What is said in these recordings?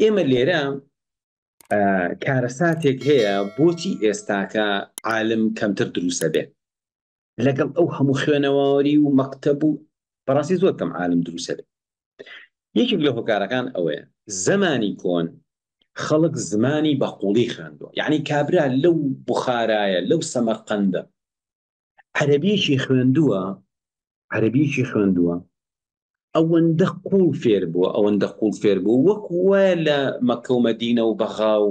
ئێمە لێرە کارەساتێک هەیە بۆچی ئێستاکە عالم کەمتر دروستە بێ لەگەڵ ئەو هەموو خوێنەواری و مەکتەب و بەڕاستی زۆر کەم عالم دروستە بێ یەکێک لە هۆکارەکان ئەوەیە زمانی کۆن خەڵک زمانی بە قوڵی خوێندووە یعنی کابرا لەو بخارایە لەو سەمەرقەندە عەرەبیەکی خوێندووە عەرەبیەکی خوێندووە ئەوەندە قوڵ فێر بووە ئەوەندە قوڵ فێر بوو وەکو وایە لە مەکە و مەدینە و بەغا و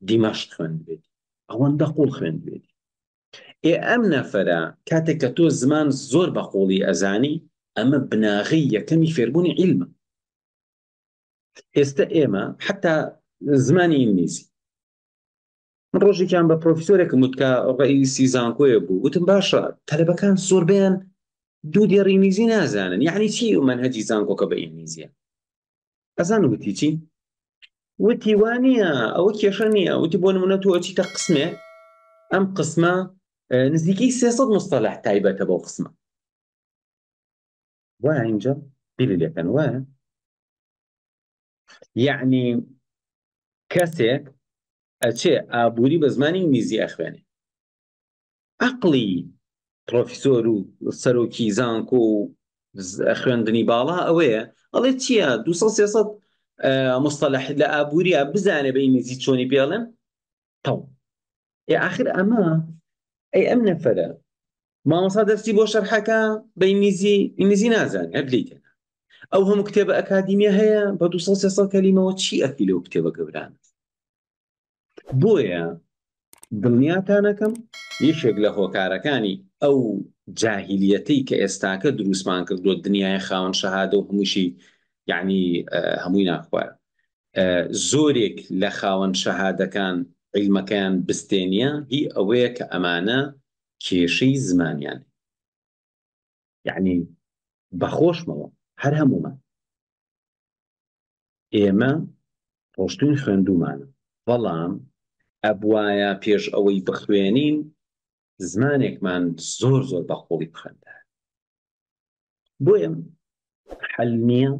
دیمەشق خوێندبێتی ئەوەندە قوڵ خوێندبێتی ئێ ئەم نەفەرە کاتێک کە تۆ زمان زۆر بە قوڵی ئەزانی ئەمە بناغەی یەکەمی فێربوونی عیلمە ئێستا ئێمە حتا زمانی ئینگلیزی من ڕۆژێکیان بە پرۆفیسۆرێکم وت کە ڕئیسی زانکۆیە بوو وتم باشە تەلەبەکان زۆربەیان دوو دێڕ ئینگلیزی نازانن یعنی چی و مەنهەجی زانکۆکە بە ئینگلیزیە ئەزان وتی چی وتی وانە ئەوە کێشە نییە وتی بۆ نمونە تۆ ئەچیتە قسمێ ئەم قسمە نزیکەی 300 مستەلح تایبەتە بەو قسمە وایە اینجا بیری لێکەن وایە یعنی کەسێک ئەچێ ئابووری بە زمانی ئینگلیزی ئەخوێنێ عەقڵی پرۆفیسۆر و سەرۆکی زانکۆ و خوێندنی باڵا ئەوەیە ئەڵێ چییە 200 300 مستەلح لە ئابووریە بزانێ بە ئینگلیزی چۆنی پێڵێن تەو ئێ ئاخر ئەمە ئەی ئەم نەفەرە مامۆستا دەرسی بۆ شەرحەکە بە ئینگلیزی ئینگلیزی نازانێ هەر لێی تێنا ئەو هەموو کتێبە ئەکادیمیە هەیە بە 200 300 کەلیمەوە چی ئەکی لەو کتێبە گەورانە بۆیە دڵنیاتانەکەم یەکێک لە هۆکارەکانی ئەو جاهیلیەتەی کە ئێستاکە دروستمان کردووە دنیای خاوەن شەهادە و هەمووشی یعنی هەمووی ناخوایە زۆرێک لە خاوەن شەهادەکان عیلمەکەیان بستێنیە هی ئەوەیە کە ئەمانە کێشەی زمانیان یعنی بەخۆشمەوە هەر هەموومان ئێمە ڕۆشتوین خوێندومانە بەڵام ئەبوایە پێش ئەوەی بخوێنین زمانێکمان زۆر زۆر بە قوڵی بخوێندایە بۆیە حەل نییە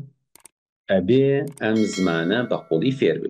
ئەبێ ئەم زمانە بە قوڵی فێر ببین.